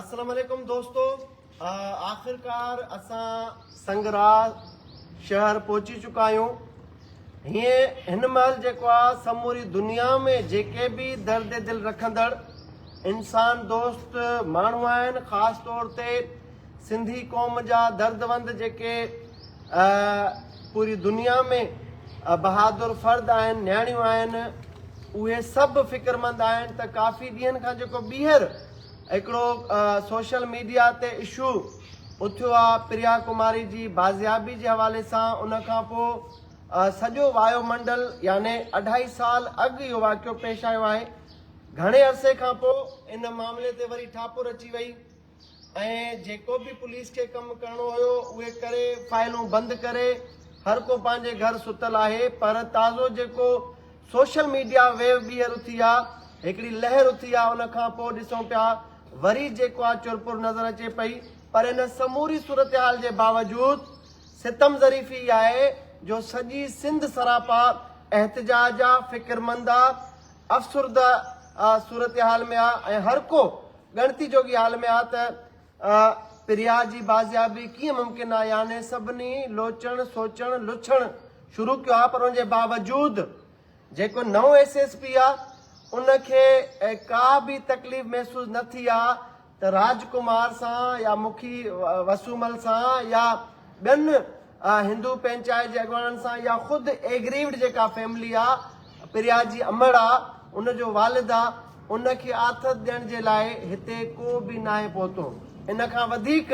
السلام عليڪم دوستو آخرڪار اسان سنگرا شهر پهچي چڪا آهيون هيئن هن مهل جيڪو آ سموري دنيا ۾ جيڪي به درد دل رکندڙ انسان دوست ماڻهو آهن خاص طور تي سنڌي قوم جا دردوند جيڪي پوري دنيا ۾ بهادر فرد آهن نياڻيون آهن اهي سڀ فڪرمند آهن ته ڪافي ڏينهن کان جيڪو ٻيهر هڪڙو سوشل ميڊيا تي اشو اٿيو آ پريا ڪماري جي بازيابي جي حوالي سان ان کان پوء سڄو وايو منڊل يعني اڍائي سال اڳ اهو واقعو پيش آيو آهي گهڻي عرصي کان پوء ان معاملي تي وري ٺاپر اچي وئي ۽ جيڪو به پوليس کي ڪم ڪرڻو هيو اهي ڪري فائلون بند ڪري هر ڪو پنهنجي گهر ستل آهي پر تازو جيڪو سوشل ميڊيا ويو ٻيهر اٿي آ هڪڙي لهر اٿي آ ان کان پوء ڏسون پيا وري جيڪو آ چرپر نظر اچي پئي پر ان سموري صورتحال جي باوجود ستم ظريفي اها آهي جو سڄي سنڌ سراپا احتجاج آ فڪرمند آ افسرده صورتحال ۾ آ ۽ هر ڪو ڳڻتي جوڳي حال ۾ آ ته پريا جي بازيابي ڪيئن ممڪن آ يعني سڀني لوچڻ سوچڻ لڇڻ شروع ڪيو آ پر ان جي باوجود جيڪو نئون ايس ايس پي آ ان کي ڪا به تڪليف محسوس نه ٿي آ ته راج ڪمار سان يا مکي وسومل سان يا ٻين هندو پنچائت جي اڳواڻن سان يا خود ايگريوڊ جيڪا فيملي آ پريا جي امڙ آ ان جو والد آ ان کي آٿت ڏيڻ جي لاء هتي ڪو به ناهي پهتو. ان کان وڌيڪ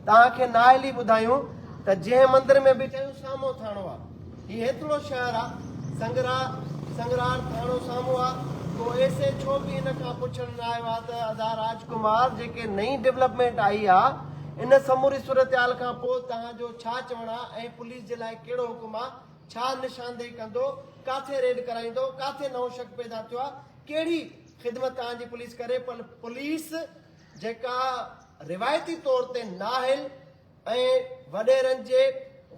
توهان کي نااهلي ٻڌايون ته جنهن مندر ۾ بيٺا آهيون سامهون ٿاڻو آ. هي هيترو شهر آ سنگرا سنگرار ٿاڻو سامهون آ ڪو ايس ايڇ او به هن کان پڇڻ نه آيو آ ته ادا راج ڪمار جيڪي نئين ڊولپمينٽ آئي آ ان سموري صورتحال کان پوء توهان جو ڇا چوڻ آ ۽ پوليس جي لاء ڪهڙو حڪم آ ڇا نشاندهي ڪندو ڪاٿي ريڊ ڪرائيندو ڪاٿي نئون شڪ پيدا ٿيو آ ڪهڙي خدمت توهان جي پوليس ڪري پر پوليس جيڪا روايتي طور تي نااهل ۽ وڏيرن جي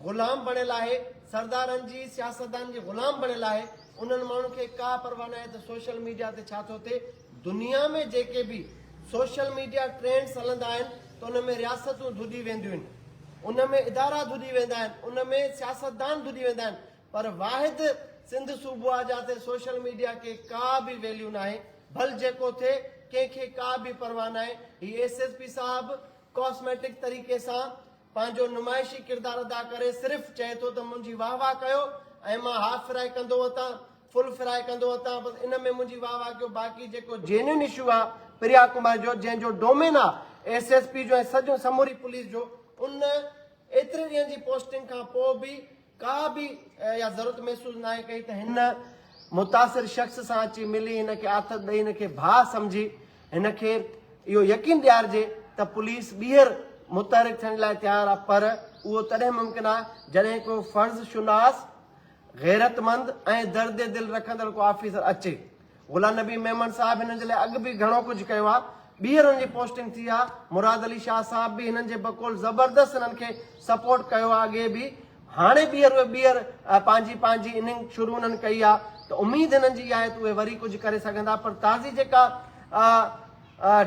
غلام بڻيل آهي، سردارن جي، سياستدانن جي غلام بڻيل آهي، انهن ماڻهن کي ڪا پرواهه ناهي ته سوشل ميڊيا تي ڇا ٿو ٿئي، دنيا ۾ جيڪي به سوشل ميڊيا ٽرينڊس هلندا آهن ته ان ۾ رياستون ڌڏي وينديون آهن، ان ۾ ادارا ڌڏي ويندا آهن، ان ۾ سياستدان ڌڏي ويندا آهن پر واحد سنڌ صوبو آهي جاتي سوشل ميڊيا کي ڪا به ويليو ناهي، ڀل جيڪو ٿئي ڪنهن کي ڪا به پرواهه ناهي، هي ايس ايس پي صاحب ڪاسميٽڪ طريقي سان پنهنجو نمائشي ڪردار ادا ڪري صرف چئي ٿو ته منهنجي واهه واهه ڪيو ۽ مان هاف فرائي ڪندو وتان فل فرائي ڪندو وتان بس ان ۾ منهنجي واهه واهه ڪيو باقي جيڪو جينيون اشو آ پريا ڪمار جو جنهن جو ڊومين آ ايس ايس پي جو ۽ سڄو سموري پوليس جو ان ايتري ڏينهن جي پوسٽنگ کان پوء به ڪا به اها ضرورت محسوس ناهي ڪئي ته هن متاثر شخص سان اچي ملي هن کي آٿت ڏئي هن کي ڀاء سمجهي هن کي اهو يقين ڏيارجي ته پوليس ٻيهر متحرڪ ٿيڻ لاء تيار آهي پر اهو تڏهن ممڪن آهي جڏهن ڪو فرض شناس، غيرتمند ۽ درد دل رکندڙ ڪو آفيسر اچي. غلام نبي ميمڻ صاحب هنن جي لاء اڳ به گهڻو ڪجهه ڪيو آهي، ٻيهر انهن جي پوسٽنگ ٿي آهي، مراد علي شاهه صاحب به هنن جي بقول زبردست هنن کي سپورٽ ڪيو آهي اڳي به، هاڻي ٻيهر اهي ٻيهر پنهنجي پنهنجي اننگ شروع انهن ڪئي آهي ته اميد هنن جي اها آهي ته اهي وري ڪجهه ڪري سگهندا پر تازي جيڪا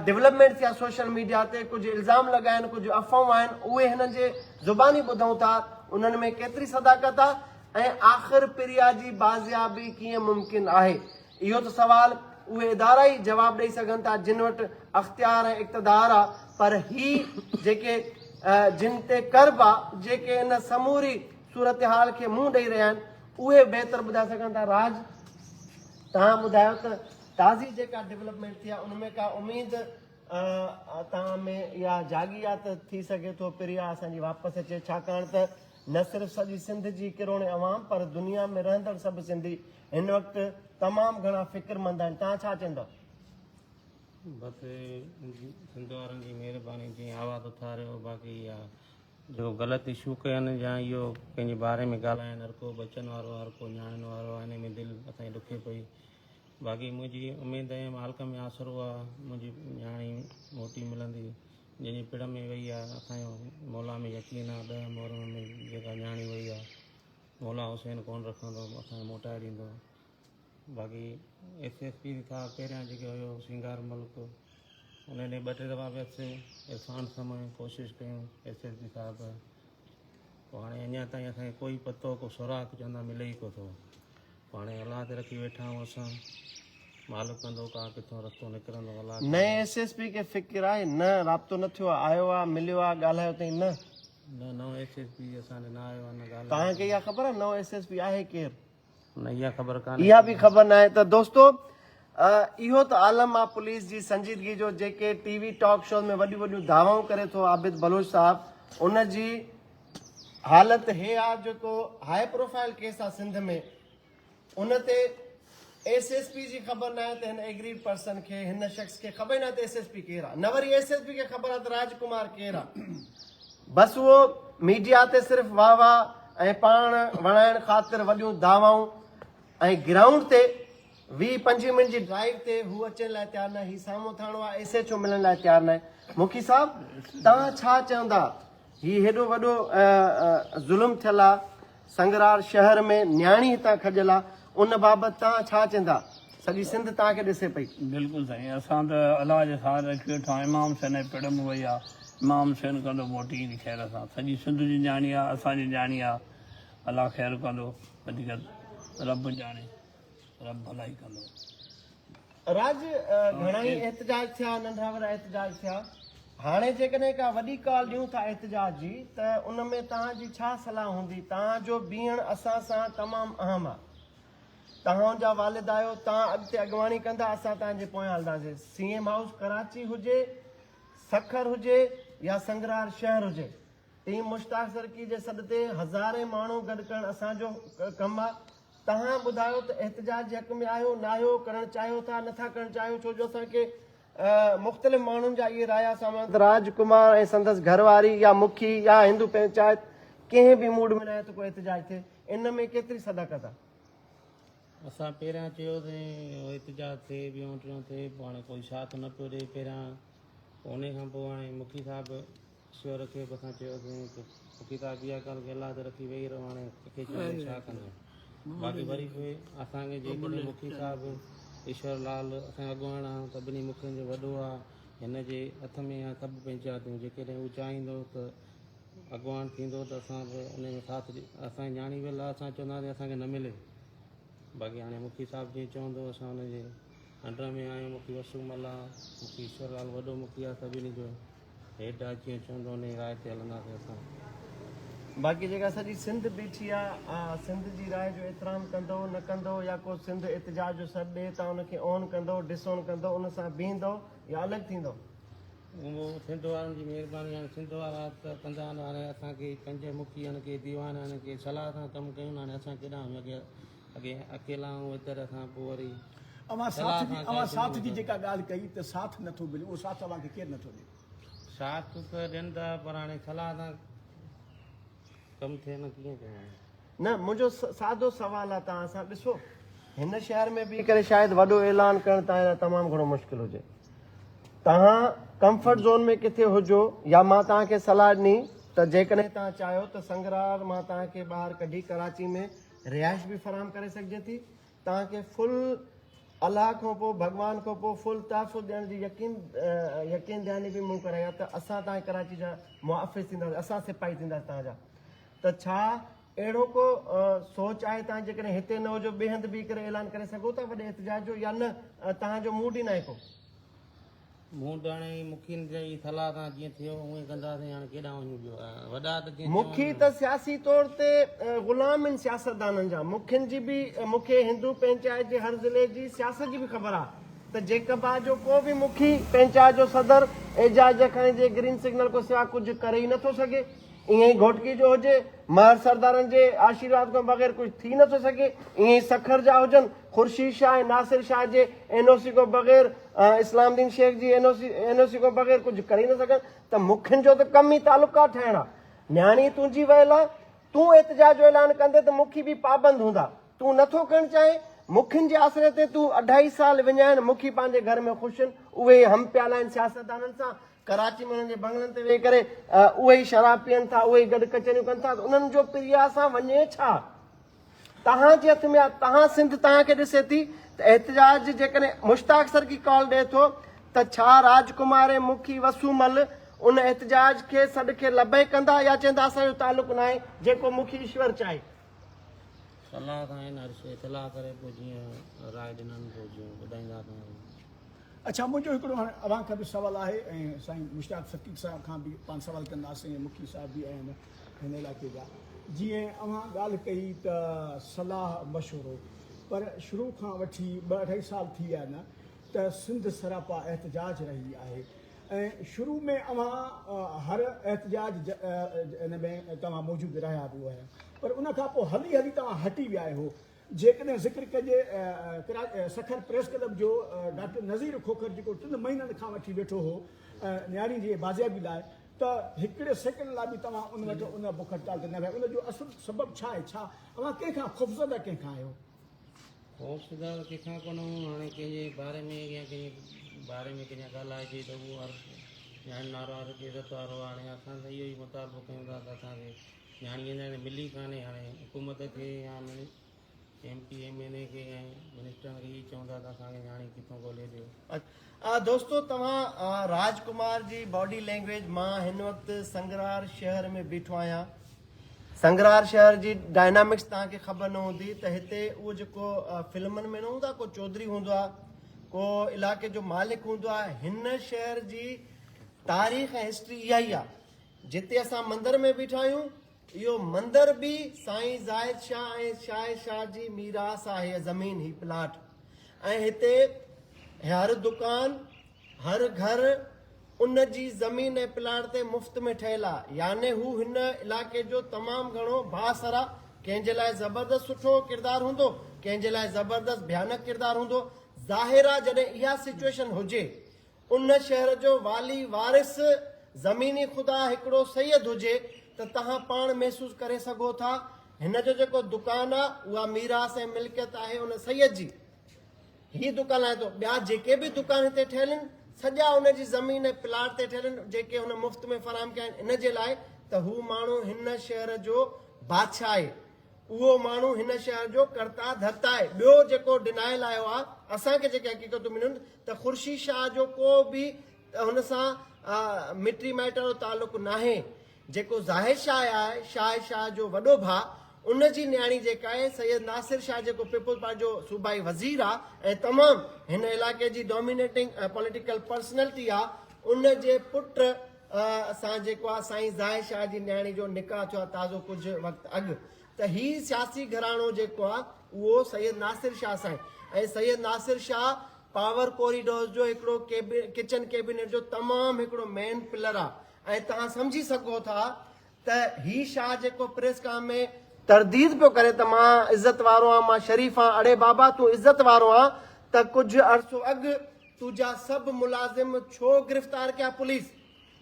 ڊولپمينٽ ٿي آهي سوشل ميڊيا تي ڪجهه الزام لڳا آهن ڪجهه افواهون آهن اهي هنن جي زباني ٻڌون ٿا انهن ۾ ڪيتري صداقت آهي ۽ آخر پريا جي بازيابي ڪيئن ممڪن آهي؟ اهو ته سوال اهي ادارا ئي جواب ڏئي سگهن ٿا جن وٽ اختيار ۽ اقتدار آ پر هي جيڪي جن تي ڪرب آ جيڪي ان سموري صورتحال کي منهن ڏئي رهيا آهن اهي بهتر ٻڌائي سگهن ٿا. راج توهان ٻڌايو ته تازي جيڪا ڊولپمينٽ ٿي آ ان ۾ ڪا اميد توهان ۾ اها جاڳي آ ته ٿي سگهي ٿو پريا اسان جي واپس اچي ڇاڪاڻ ته نه صرف سڄي سنڌ جي ڪروڙين عوام پر دنيا ۾ رهندڙ سڀ سنڌي هن وقت تمام گهڻا فڪرمند آهن توهان ڇا چوندؤ؟ بس سنڌ وارن جي مهرباني جنهن آواز اٿاريو باقي اها جو غلط اشو ڪين يا اهو ڪنهن جي باري ۾ ڳالهائن هر ڪو ٻچن وارو هر ڪو نياڻين وارو آهي ان ۾ دل اسان جي ڏکي پئي باقي منهنجي اميد ۽ مالڪ ۾ آسرو آ منهنجي نياڻي موٽي ملندي جنهن جي پڙ ۾ وئي آ اسان جو مولا ۾ يقين آ ڏهه محرم ۾ جيڪا نياڻي وئي آ مولا حسين ڪون رکندو اسان کي موٽائي ڏيندو باقي ايس ايس پي صاحب پهريان جيڪي هيو سينگار ملڪ ان ڏي ٻه ٽي دفعا ويس عرفان سان ڪوشش ڪيون ايس ايس پي صاحب پوء هاڻي اڃا تائين اسان کي ڪوئي پتو ڪو سراغ چوندا ملي ئي ڪو ٿو. پوء هاڻي الله تي رکي ويٺا آهيون اسان. مالڪ ڪندو ڪا ڪٿون رستو نڪرندو الله نئين ايس ايس پي کي فڪر آهي نه رابطو نه ٿيو آهي آيو آهي مليو آهي ڳالهايو اٿئي نه. نه نئون ايس ايس پي اسان ڏي نه آيو آهي نه ڳالهايو. توهان کي اها خبر آهي نئون ايس ايس پي آهي ڪير؟ نه اها خبر ڪانهي. اها به خبر ناهي ته دوستو اهو ته عالم آ پوليس جي سنجيدگي جو جيڪي ٽي وي ٽاڪ شوز ۾ وڏيون وڏيون دعوائون ڪري ٿو عابد بلوچ صاحب ان جي حالت هي آ جيڪو هاء پروفائل ڪيس آ سنڌ ۾ ان تي ايس ايس پي جي خبر ناهي ته هن ايگريڊ پرسن کي هن شخص کي خبر ئي ناهي ته ايس ايس پي ڪير آ نه وري ايس ايس پي کي خبر آ ته راج ڪمار ڪير آ بس اهو ميڊيا تي صرف واهه واهه ۽ پاڻ وڻائڻ خاطر وڏيون دعوائون ۽ گرائونڊ تي 20 25 منٽ جي ڊرائيو تي هو اچڻ لاء تيار ناهي هي سامهون ٿاڻو آهي ايس ايڇ او ملڻ لاء تيار ناهي مکي صاحب توهان ڇا چوندا هي هيڏو وڏو ظلم ٿيل آ سنگرار شهر ۾ نياڻي هتان کڄيل آ ان بابت توهان ڇا چيندا سڄي سنڌ توهان کي ڏسي پئي. بلڪل سائين اسان ته الله جي سهاري رکي ويٺا آهيون امام حسين جي پڙ ۾ وئي آ امام حسين ڪندو موٽي ايندي خير سان سڄي سنڌ جي نياڻي آ اسان جي نياڻي آ الله خير ڪندو وڌيڪ رب ڄاڻي رب ڀلائي ڪندو. راڄ گهڻا ئي احتجاج ٿيا ننڍا وڏا احتجاج ٿيا هاڻي جيڪڏهن ڪا وڏي ڪال ڏيون ٿا احتجاج جي ته ان ۾ توهان جي ڇا صلاح هوندي توهان جو بيهڻ اسان سان تمام اهم آ توهان جا والد آهيو توهان اڳتي اڳواڻي ڪندا اسان توهان جي پويان هلنداسين سي ايم هائوس ڪراچي هجي سکر هجي يا سنگرار شهر هجي ٽيم مشتاق سرڪي جي سڏ تي هزارين ماڻهو گڏ ڪرڻ اسان جو ڪم آ توهان ٻڌايو ته احتجاج جي حق ۾ آهيو ناهيو، ڪرڻ چاهيو ٿا نٿا ڪرڻ چاهيو ڇو جو اسان کي مختلف ماڻهن جا اهي رايا سامهون آيا ته راج ڪمار ۽ سندس گهر واري يا مکي يا هندو پنچائت ڪنهن به موڊ ۾ ناهي ته ڪو احتجاج ٿئي ان ۾ ڪيتري صداقت آهي. اسان پهريان چيوسين احتجاج ٿئي ٻيون ٽيون ٿئي پوء هاڻي ڪوئي ساٿ نه پيو ڏئي پهريان پوء انهي کان پوء هاڻي مکي صاحب شو رکي به اسان چيوسين ته مکي صاحب اها ڳالهه کي الله تي رکي ويهي رهو هاڻي ڪنهن کي چئون ڇا ڪندو باقي وري به اسان کي جيڪڏهن مکي صاحب ايشور لال اسان جو اڳواڻ آ سڀني مکين جو وڏو آ هن جي هٿ ۾ آ سڀ پنچائتون جيڪڏهن هو چاهيندو ته اڳواڻ ٿيندو ته اسان به ان ۾ ساٿ اسان جي نياڻي ويل آ اسان چونداسين اسان کي نه ملي باقي هاڻي مکي صاحب جيئن چوندو اسان ان جي انڊر ۾ آهيون مکي وسو ملاح مکي ايشور لال وڏو مکي آ سڀني جو هيڊ آ جيئن چوندو انهي راء تي هلنداسين اسان. باقي جيڪا سڄي سنڌ بيٺي آ سنڌ جي راء جو احترام ڪندو نه ڪندو يا ڪو سنڌ احتجاج جو سڏ ڏي تان ان کي اون ڪندو ڊس اون ڪندو ان سان بيهندو يا الڳ ٿيندو. اهو سنڌ وارن جي مهرباني هاڻي سنڌ وارا ته ڪندا آهن هاڻي اسان کي پنج مکي آهن ڪي ديوان آهن ڪي صلاح سان ڪم ڪيون هاڻي اسان ڪيڏانهن وڃون اڳي اڳي اڪيلا آهيون ويتر اسان پوء وري اوهان ساٿ جي اوهان ساٿ جي جيڪا ڳالهه ڪئي ته ساٿ نٿو ملي اهو ساٿ اوهان کي ڪير نٿو ڏي؟ ساٿ ته ڏين ٿا پر هاڻي صلاح سان ڪم ٿئي نه ڪيئن ڪيون هاڻي. نه منهنجو سادو سوال آ توهان سان ڏسو هن شهر ۾ بيهي ڪري شايد وڏو اعلان ڪرڻ توهان لاء تمام گهڻو مشڪل هجي توهان ڪمفرٽ زون ۾ ڪٿي هجو يا مان توهان کي صلاح ڏني ته جيڪڏهن توهان چاهيو ته سنگرار مان توهان کي ٻاهر ڪڍي ڪراچي ۾ رهائش به فراهم ڪري سگهجي ٿي توهان کي فل الله کان پوء ڀڳوان کان پوء فل تحفظ ڏيڻ جي يقين يقين دهاني به مون ڪرائي آهي ته اسان توهان ڪراچي جا محافظ ٿينداسين اسان سپاهي ٿينداسين توهان جا ته ڇا اهڙو ڪو سوچ آهي توهان جيڪڏهن هتي نه هجو ٻئي هنڌ بيهي ڪري اعلان ڪري سگهو ٿا وڏي احتجاج جو يا نه توهان جو موڊ ئي ناهي ڪو. مون ته هاڻي مکين جي ئي صلاح سان جيئن ٿيو اونئين ئي ڪنداسين هاڻي ڪيڏانهن وڃون ٻيو وڏا ته جيئن مکي ته سياسي طور تي غلام آهن سياستدانن جا مکين جي به مونکي هندو پنچائت جي هر ضلعي جي سياست جي به خبر آهي ته جيڪب آباد جو ڪو به مکي پنچائت جو صدر اعجاز جکاڻي جي گرين سگنل کان سوا ڪجهه ڪري ئي نٿو سگهي ائين ئي گهوٽڪي جو هجي، مهر سردارن جي آشيرواد کان بغير ڪجهه ٿي نٿو سگهي، ائين ئي سکر جا هجن، خورشيد شاهه ۽ ناصر شاهه جي اين او سي کان بغير اسلام الدين شيخ جي اين او سي کان بغير ڪجهه ڪري نه سگهن ته مکين جو ته ڪم ئي تعلقات ٺاهڻ آ. نياڻي تنهنجي ويل آ، تون احتجاج جو اعلان ڪندين ته مکي به پابند هوندا. تون نه ٿو ڪرڻ چاهين، مکين جي آسري تي تون اڍائي سال وڃائين، مکي پنهنجي گهر ۾ خوش آهن، اهي ئي هم پيالا آهن سياستدانن سان، ڪراچي ۾ انهن جي بنگلن تي ويهي ڪري اهي ئي شراب پيئن ٿا، اهي ئي گڏ ڪچهريون ڪن ٿا ته انهن جو پريا سان وڃي ڇا؟ توهان جي هٿ ۾ آهي، توهان سنڌ توهان کي ڏسي ٿي ته احتجاج جيڪڏهن مشتاق سرڪي ڪال ڏئي ٿو ته ڇا راجڪمار ۽ مکي وسومل ان احتجاج کي سڏ کي لبيڪ ڪندا يا چوندا اسان جو تعلق ناهي جيڪو مکي ايشور چاهي. صلاح کان آهن هر شيء اطلاع ڪري پوء جيئن راء ڏنن پوء جيئن ٻڌائيندا ته. اڇا منهنجو هڪڙو هاڻي اوهان کان به سوال آهي ۽ سائين مشتاق فقير صاحب کان به پاڻ سوال ڪنداسين ۽ مکي صاحب به آهن هن علائقي جا جيئن اوهان ڳالهه ڪئي ته صلاح مشورو پر شروع کان وٺي ٻه اڍائي سال ٿي ويا آهن ته سنڌ سراپا احتجاج رهي آهي ۽ شروع ۾ اوهان هر احتجاج ان ۾ توهان موجود رهيا به هيا پر ان کان پوء هلي هلي توهان هٽي ويا آهيو جيڪڏهن ذڪر ڪجي سکر پريس ڪلب جو ڊاڪٽر نذير کوکر جيڪو ٽن مهينن کان وٺي ويٺو هو نياڻي جي بازيابي لاء ته هڪڙي سيڪنڊ لاء به توهان ان وٽ ان بک هڙتال تي نه ويا ان جو اصل سبب ڇا آهي ڇا اوهان ڪنهن کان خوفزده ڪنهن کان آهيو؟ خوفزده ڪنهن کان ڪونه آهيون هاڻي ڪنهن جي باري ۾ يا ڪنهن جي باري ۾ ڪنهن جا ڳالهائجي ته اهو هر نياڻين وارو هر عزت وارو هاڻي اسان ته اهو ئي مطالبو ڪيون ٿا ته اسان کي نياڻي اڃا تائين ملي ڪانهي هاڻي حڪومت کي يا M P M N A کي ۽ منسٽرن کي اهي چون ٿا ته اسان کي نياڻي ڪٿون ڳولي ڏيو. دوستو توهان راج ڪمار جي باڊي لينگويج مان هن وقت سنگرار شهر ۾ بيٺو آهيان سنگرار شهر جي ڊائنامڪس توهان کي خبر نه هوندي ته هتي اهو جيڪو فلمن ۾ نه هوندا ڪو چوڌري هوندو آهي ڪو علائقي جو مالڪ هوندو آهي هن شهر جي تاريخ ۽ هسٽري اها ئي آهي جتي اسان مندر ۾ بيٺا آهيون، اهو مندر به سائين زاهد شاهه ۽ شاهه شاهه جي ميراث آهي، هيء زمين، هي پلاٽ ۽ هتي هر دڪان، هر گهر ان جي زمين ۽ پلاٽ تي مفت ۾ ٺهيل آهي، يعني هو هن علائقي جو تمام گهڻو بااثر آهي، ڪنهن جي لاء زبردست سٺو ڪردار هوندو، ڪنهن جي لاء زبردست ڀيانڪ ڪردار هوندو، ظاهر آهي جڏهن اها سچوئيشن هجي ان شهر جو والي وارث زميني خدا هڪڙو سيد هجي ته توهان پاڻ محسوس ڪري سگهو ٿا هن جو جيڪو دڪان آ اها ميراث ۽ ملڪيت آهي ان سيد جي هي دڪان آهي ٿو ٻيا جيڪي به دڪان هتي ٺهيل آهن سڄا ان جي زمين ۽ پلاٽ تي ٺهيل آهن جيڪي هن مفت ۾ فراهم ڪيا آهن ان جي لاء ته هو ماڻهو هن شهر جو بادشاهه آهي اهو ماڻهو هن شهر جو ڪرتا ڌرتا آهي. ٻيو جيڪو ڊنائل آيو آهي، اسان کي جيڪي حقيقتون مليون ته خورشيد شاهه جو ڪو به هن سان مٽي مائٽ وارو تعلق ناهي. جيڪو زاهد شاهه آهي، شاهه شاهه جو وڏو ڀاء، ان جي نياڻي جيڪا آهي سيد ناصر شاهه جيڪو پيپلز پارٽي جو صوبائي وزير آهي ۽ تمام هن علائقي جي ڊومينيٽنگ پوليٽيڪل پرسنلٽي آهي، ان جي پٽ سان جيڪو آ سائين زاهد شاهه جي نياڻي جو نڪاح ٿيو آ تازو ڪجهه وقت اڳ ته هي سياسي گهراڻو جيڪو آ اهو سيد ناصر شاهه سائين ۽ سيد ناصر شاهه پاور ڪوريڊورز جو هڪڙو ڪچن ڪيبينيٽ جو تمام هڪڙو مين پلر آ ۽ توهان سمجهي سگهو ٿا ته هي شاهه جيڪو پريس ڪام ۾ ترديد پيو ڪري ته مان عزت وارو آن مان شريف آن اڙي بابا تون عزت وارو آن ته ڪجهه عرصو اڳ تنهنجا سڀ ملازم ڇو گرفتار ڪيا پوليس؟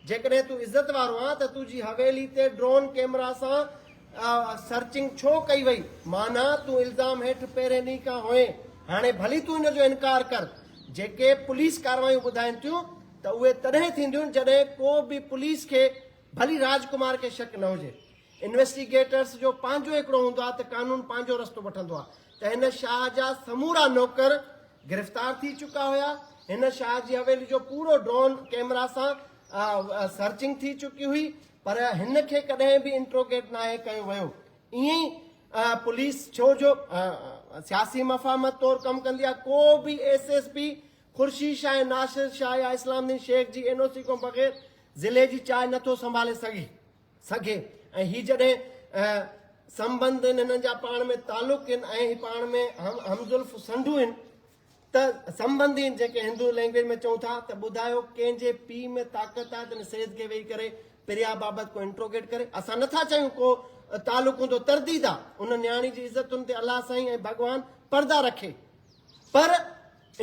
جيڪڏهن تون عزت وارو آن ته تنهنجي حويلي تي ڊرون ڪيمرا سان سرچنگ ڇو ڪئي وئي؟ معنيٰ تون الزام هيٺ پهرين ڏينهن کان هئين، هاڻي ڀلي تون ان جو انڪار ڪر. جيڪي پوليس ڪارروايون ٻڌائين ٿيون ته اهي تڏهن ٿينديون جڏهن ڪو به پوليس کي ڀلي راج ڪمار کي شڪ نه هجي. انويسٽيگيٽرس جو پنهنجو هڪڙو هوندو آهي ته قانون پنهنجو رستو وٺندو آهي ته هن شاهه جا سمورا نوڪر گرفتار ٿي چڪا هيا، هن شاهه جي حويلي جو پورو ڊرون ڪيمرا سان سرچنگ ٿي چڪي هئي پر هن کي ڪڏهن به انٽروگيٽ ناهي ڪيو ويو. ائين ئي پوليس ڇو جو سياسي مفاهمت طور ڪم ڪندي آهي ڪو به S S P Khurshid Shah ۽ Nasir Shah يا اسلام الدين شيخ جي اين او سي کان بغير ضلعي جي چاء نٿو سنڀالي سگهي. سگهي ۽ هي جڏهن سنٻنڌ آهن هنن جا پاڻ ۾ تعلق آهن ۽ هي پاڻ ۾ هم زلف سنڍون آهن ته سنٻنڌي آهن جيڪي هندو لينگويج ۾ چئون ٿا ته ٻڌايو ڪنهن جي پيء ۾ طاقت آهي ته هن سيد کي ويهي ڪري پريا بابت ڪو انٽروگيٽ ڪري اسان نٿا چاهيون ڪو تعلق هوندو ترديد آهي ان نياڻي جي عزتن تي الله سائين ۽ ڀڳوان پردا رکي پر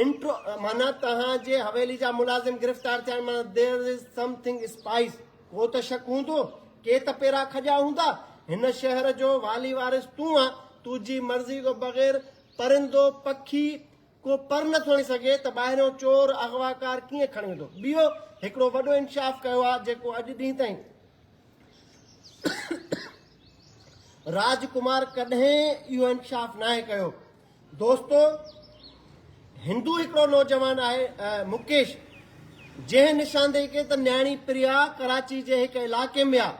انٽرو معنيٰ توهان جي حويلي جا ملازم گرفتار ٿيا آهن معنيٰ there is something spice ڪو ته شڪ هوندو ڪي ته پيرا کڄيا هوندا هن شهر جو والي وارث تون آن تنهنجي مرضي کان بغير پرندو پکي ڪو پر نه ٿو هڻي سگهي ته ٻاهريون چور اغواڪار ڪيئن کڻي ويندو ٻيو هڪڙو وڏو انڪشاف ڪيو آهي جيڪو اڄ ڏينهن تائين راج ڪمار ڪڏهن اهو انڪشاف ناهي ڪيو دوستو هندو هڪڙو نوجوان آهي مڪيش جنهن نشاندهي ڪئي ته نياڻي پريا ڪراچي جي هڪ علائقي ۾ آ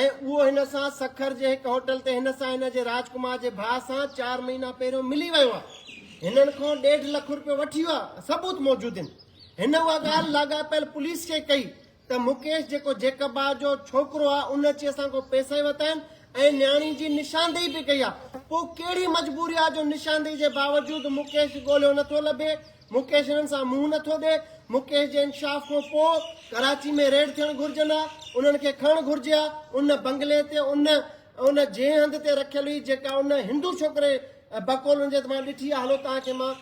۽ اهو هن سان سکر جي هڪ هوٽل تي هن سان هن جي راجڪمار جي ڀاء سان چار مهينا پهريون ملي ويو آ هنن کان ڏيڍ لک روپيو وٺي ويو آ ثبوت موجود آهن هن اها ڳالهه لاڳاپيل پوليس کي ڪئي ته مڪيش جيڪو جيڪب آباد جو ڇوڪرو آ ان اچي اسان کان پئسا ورتا آهن ۽ نياڻي جي نشاندهي به ڪئي آ پوء ڪهڙي مجبوري آ جو نشاندهي جي باوجود مڪيش ڳوليو نٿو لڀي مڪيش انهن سان منهن نٿو ڏي مڪيش جي انڪشاف کان پوء ڪراچي ۾ ريڊ ٿيڻ گهرجن ها انهن کي کڻڻ گهرجي ها ان بنگلي تي ان ان جنهن هنڌ تي رکيل هئي جيڪا ان هندو ڇوڪري بقول ان جي ته مان ڏٺي آ هلو توهان کي مان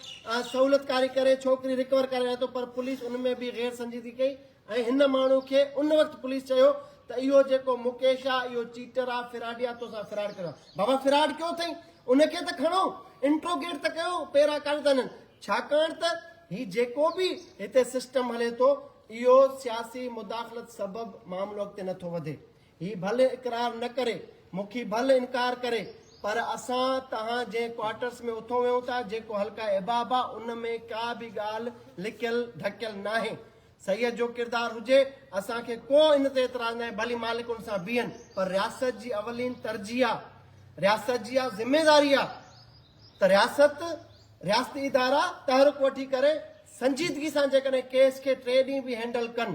سهولتڪاري ڪري ڇوڪري رڪور ڪرايان ٿو پر پوليس ان ۾ به غير سنجيدگي ڪئي ۽ هن ماڻهو کي ان وقت پوليس چيو ته اهو جيڪو مڪيش آ اهو چيٽر آ فراڊي آ توسان فراڊ ڪيو آ بابا فراڊ ڪيو اٿئي ان کي ته کڻو انٽروگيٽ ته ڪيو پيرا ڪاڍيو ٿا هنن ڇاڪاڻ ته هي جيڪو به هتي سسٽم هلي ٿو اهو سياسي مداخلت سبب معاملو اڳتي نٿو وڌي هي ڀل اقرار نه ڪري، مکي ڀل انڪار ڪري، پر اسان توهان جنهن ڪوارٽرس ۾ اٿون ويهون ٿا، جيڪو حلقه احباب آ، ان ۾ ڪا به ڳالهه لڪيل ڍڪيل ناهي. سيد جو ڪردار هجي، اسان کي ڪو ان تي اعتراض ناهي، ڀلي مالڪ ان سان بيهن، پر رياست جي اولين ترجيح آ، رياست جي اها ذميواري آ ته رياست، رياستي ادارا تحرڪ وٺي ڪري سنجيدگي سان جيڪڏهن ڪيس کي ٽي ڏينهن به هينڊل ڪن،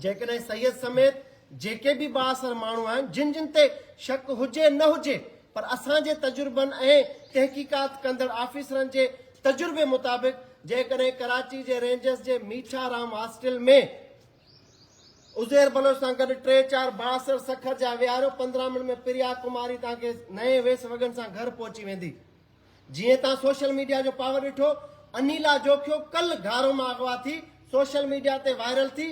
جيڪڏهن سيد سميت جيڪي به بااثر ماڻهو آهن جن جن تي شڪ هجي نه هجي پر اسان جي تجربن ۽ تحقيقات ڪندڙ آفيسرن جي تجربي مطابق جيڪڏهن ڪراچي جي رينجرز جي ميٺا رام هاسٽل ۾ عزير بلوچ سان گڏ ٽي چار بااثر سکر جا ويهاريو 15 منٽ ۾ پريا ڪماري توهان کي نئين ويس وڳن سان گهر پهچي ويندي. جيئن تان سوشل ميڊيا جو پاور ڏٺو، انيلا جوکيو ڪلهه گهارو مان اغوا ٿي سوشل ميڊيا تي وائرل ٿي،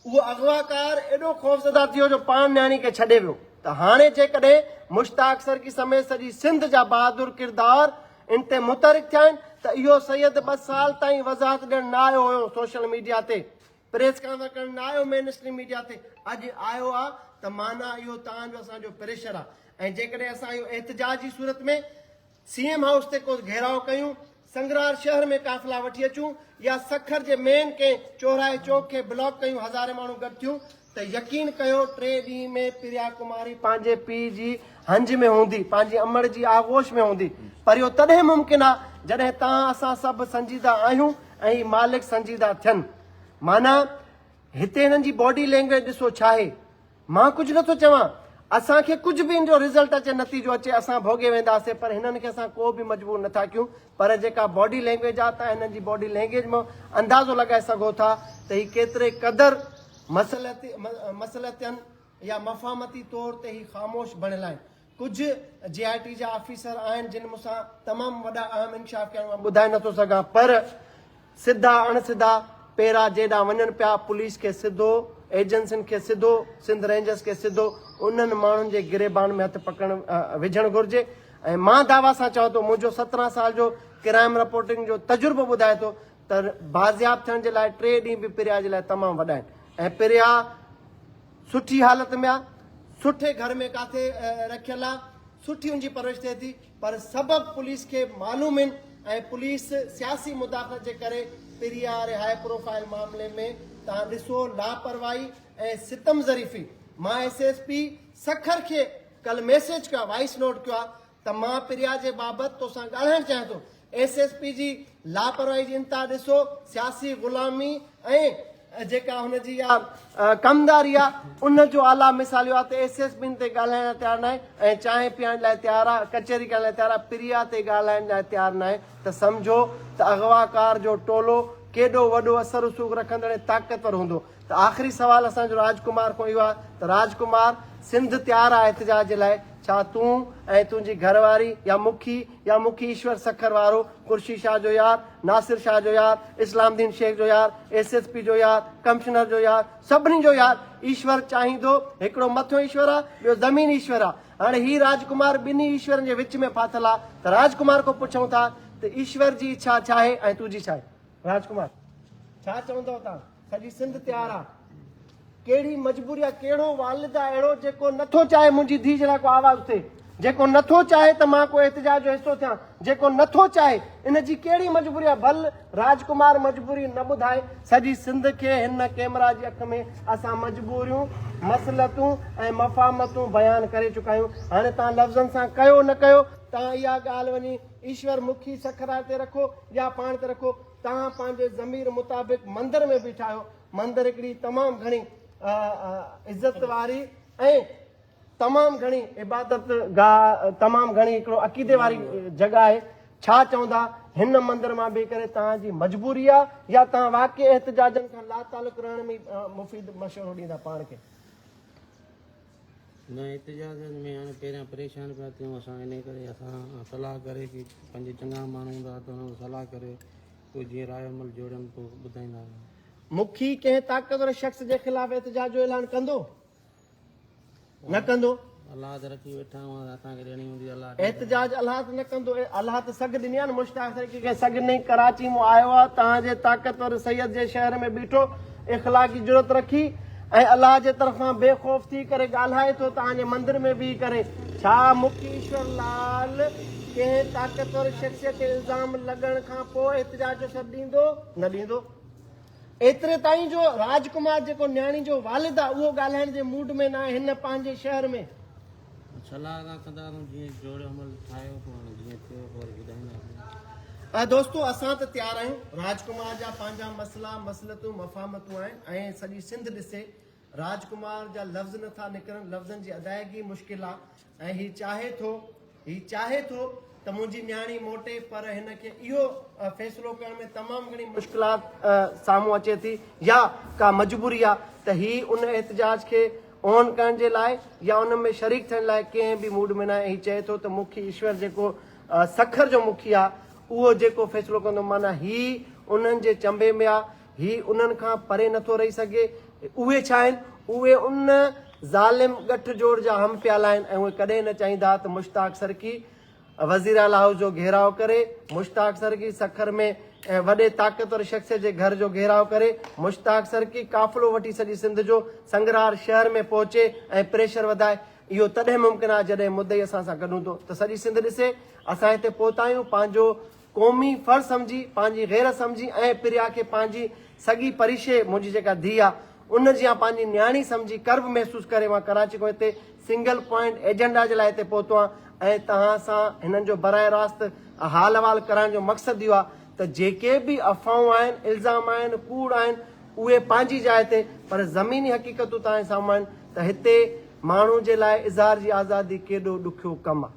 اهو اغواڪار ايڏو خوفزده ٿي ويو جو پاڻ نياڻي کي ڇڏي ويو ته هاڻي جيڪڏهن مشتاق سرڪي سميت سڄي سنڌ جا بهادر ڪردار ان تي متحرڪ ٿيا آهن ته اهو سيد ٻه سال تائين وضاحت ڏيڻ نه آيو هيو سوشل ميڊيا تي پريس ڪانفرنس ڪرڻ نه آيو مين اسٽريم ميڊيا تي اڄ آيو آ ته معنيٰ اهو تان جو اسان جو پريشر آ ۽ جيڪڏهن اسان اهو احتجاج جي صورت ۾ سي ايم هائوس تي ڪو گهيراء ڪيون، سنگرار شهر ۾ قافلا وٺي اچون يا سکر جي مين ڪنهن چوراهي چوڪ کي بلاڪ ڪيون هزارين ماڻهو گڏ ٿيون ته يقين ڪيو ٽي ڏينهن ۾ پريا ڪماري پنهنجي پيء جي هنج ۾ هوندي، پنهنجي امڙ جي آغوش ۾ هوندي پر اهو تڏهن ممڪن آ جڏهن توهان اسان سڀ سنجيده آهيون ۽ هي مالڪ سنجيده ٿين. معنيٰ هتي هنن جي باڊي لينگويج ڏسو ڇاهي. مان ڪجهه نٿو چوان. اسان کي ڪجهه به ان جو رزلٽ اچي نتيجو اچي اسان ڀوڳي وينداسين پر هنن کي اسان ڪو به مجبور نٿا ڪيون پر جيڪا باڊي لينگويج آ تان هنن جي باڊي لينگويج مان اندازو لڳائي سگهو ٿا ته هي ڪيتري قدر مصلحتين يا مفاهمتي طور تي هي خاموش بڻيل آهن. ڪجهه جي آء ٽي جا آفيسر آهن جن مون سان تمام وڏا اهم انڪشاف ڪيا مان ٻڌائي نٿو سگهان پر سڌا اڻ سڌا پيرا جيڏانهن وڃن پيا پوليس کي سڌو ايجنسين کي سڌو سنڌ رينجرز کي سڌو انهن ماڻهن جي گريبان ۾ هٿ پڪڙڻ وجهڻ گهرجي ۽ مان دعويٰ سان چوان ٿو منهنجو 17 سال جو ڪرائم رپورٽنگ جو تجربو ٻڌائي ٿو ته بازياب ٿيڻ جي لاء ٽي ڏينهن به پريا جي لاء تمام وڏا آهن ۽ پريا سٺي حالت ۾ آ، سٺي گهر ۾ ڪاٿي رکيل آ، سٺي ان جي پرورش ٿئي ٿي پر سبب پوليس کي معلوم هن ۽ پوليس سياسي مداخلت جي ڪري پريا واري هاء پروفائيل معاملي ۾ توهان ڏسو لاپرواهي ۽ ستم ظريفي مان ايس ايس پي سکر کي ڪل ميسيج ڪيو آ وائس نوٽ ڪيو آ ته مان پريا جي بابت توسان ڳالهائڻ چاهيان ٿو، ايس ايس پي جي لاپرواهي جي انتها ڏسو، سياسي غلامي ۽ جيڪا هن جي اها ڪمداري آهي ان جو اعليٰ مثال اهو آهي ته ايس ايس پين تي ڳالهائڻ لاء تيار ناهي ۽ چانهه پيئڻ لاء تيار آهي، ڪچهري ڪرڻ لاء تيار آهي، پريا تي ڳالهائڻ لاء تيار ناهي ته سمجهو ته اغواڪار جو ٽولو ڪيڏو وڏو اثر رسوخ رکندڙ ۽ طاقتور هوندو. ته آخري سوال اسان جو راج ڪمار کان اهو آهي ته راج ڪمار سنڌ تيار آهي احتجاج جي لاء ڇا تون ۽ تنهنجي گهر واري يا مکي يا مکي ايشور سکر وارو قرشي شاهه جو يار ناصر شاهه جو يار اسلام الدين شيخ جو يار ايس ايس پي جو يار ڪمشنر جو يار سڀني جو يار ايشور چاهيندو هڪڙو مٿيون ايشور آهي ٻيو زمين ايشور آهي هاڻي هي راج ڪمار ٻنهي ايشورن جي وچ ۾ ڦاٿل آهي ته راج ڪمار کان پڇون ٿا ته ايشور جي اڇا ڇا آهي ۽ تنهنجي ڇا آهي راج ڪمار ڇا چوندؤ توهان؟ سڄي سنڌ تيار آ. ڪهڙي مجبوري آ، ڪهڙو والد آ اهڙو جيڪو نٿو چاهي منهنجي ڌيء جي لاء ڪو آواز اٿي. جيڪو نٿو چاهي ته مان ڪو احتجاج جو حصو ٿيان، جيڪو نٿو چاهي ان جي ڪهڙي مجبوري آهي، ڀل راجڪمار مجبوري نه ٻڌائي، سڄي سنڌ کي هن ڪيمرا جي اک ۾ اسان مجبوريون، مصلحتون ۽ مفاهمتون بيان ڪري چڪا آهيون، هاڻي توهان لفظن سان ڪيو نه ڪيو، توهان اها ڳالهه وڃي ايشور مکي سکرائي تي رکو يا پاڻ تي رکو، توهان پنهنجي ضمير مطابق مندر ۾ بيٺا آهيو، مندر هڪڙي تمام گهڻي عزت واري ۽. تمام گهڻي عبادت گاهه تمام گهڻي هڪڙو عقيدي واري جڳهه آهي ڇا چوندا هن مندر مان بيهي ڪري توهان جي مجبوري آ يا توهان واقعي احتجاجن کان لا تعلق رهڻ ۾ مفيد مشورو ڏيندا پاڻ کي. نه احتجاجن ۾ هاڻي پهريان پريشان پيا ٿيون اسان انهي ڪري اسان صلاح ڪري ڪي پنهنجي چڱا ماڻهو هوندا ته انهن سان صلاح ڪري پوء جيئن راء عمل جوڙين پوء ٻڌائيندا. مکي ڪنهن طاقتور شخص جي خلاف احتجاج جو اعلان ڪندو؟ نه ڪندو. الله ته رکي ويٺا آهيون اسان کي ڏيڻي هوندي الله ڏيندو. احتجاج الله ته نه ڪندو الله ته سگهه ڏني آهي نه مشتاق سرڪي کي سگهه ڏني ڪراچي مون آيو آهي توهان جي طاقتور سيد جي شهر ۾ بيٺو اخلاقي جرئت رکي ۽ الله جي طرفان بي خوف ٿي ڪري ڳالهائي ٿو توهان جي مندر ۾ بيهي ڪري ڇا مکي ايشور لال ڪنهن طاقتور شخصيت تي الزام لڳڻ کان پوء احتجاج جو سڏ ڏيندو نه ڏيندو. ايتري تائين جو راج ڪمار جيڪو نياڻي جو والد آ اهو ڳالهائڻ جي موڊ ۾ ناهي هن پنهنجي شهر ۾. صلاح سان ڪنداسون جيئن جوڙ عمل ٺاهيو پوء هاڻي جيئن ٿيو پوء وري ٻڌائينداسون. دوستو اسان ته تيار آهيون راج ڪمار جا پنهنجا مسئلا مصلحتون مفاهمتون آهن ۽ سڄي سنڌ ڏسي راج ڪمار جا لفظ نٿا نڪرن لفظن جي ادائگي مشڪل آ ۽ هي چاهي ٿو هي چاهي ٿو ته منهنجي نياڻي موٽي پر هن کي اهو فيصلو ڪرڻ ۾ تمام گهڻي مشڪلات سامهون اچي ٿي يا ڪا مجبوري آ ته هي ان احتجاج کي اون ڪرڻ جي لاء يا ان ۾ شريڪ ٿيڻ لاء ڪنهن به موڊ ۾ ناهي ۽ هي چئي ٿو ته مکي ايشور جيڪو سکر جو مکي آ اهو جيڪو فيصلو ڪندو معنيٰ هي انهن جي چنبي ۾ آ هي انهن کان پري نٿو رهي سگهي. اهي ڇا آهن؟ اهي ان ظالم ڳٺ جوڙ جا هم پيالا آهن ۽ اهي ڪڏهن نه چاهيندا ته مشتاق سرڪي وزيراعليٰ هائوس جو گهيراء ڪري، مشتاق سرڪي سکر ۾ وڏي طاقتور شخصيت جي گهر جو گهيراء ڪري، مشتاق سرڪي قافلو وٺي سڄي سنڌ جو سنگرار شهر ۾ پهچي ۽ پريشر وڌائي. اهو تڏهن ممڪن آهي جڏهن مدعي اسان سان گڏ هوندو ته سڄي سنڌ ڏسي اسان هتي پهتا آهيون پنهنجو قومي فرض سمجهي، پنهنجي غيرت سمجهي ۽ پريا کي پنهنجي سڳي پريشي، منهنجي جيڪا ڌيء آ، ان جيان پنهنجي نياڻي سمجهي قرب محسوس ڪري مان ڪراچي کان هتي سنگل پوائنٽ ايجنڊا جي لاء هتي پهتو آهيان ۽ توهان سان هنن جو براهه راست حال احوال ڪرائڻ جو مقصد اهو آ ته جيڪي به افواهون آهن، الزام آهن، ڪوڙ آهن، اهي پنهنجي جاء تي پر زميني حقيقتون توهان جي سامهون آهن ته هتي ماڻهو جي لاء اظهار جي آزادي ڪيڏو ڏکيو ڪم آ.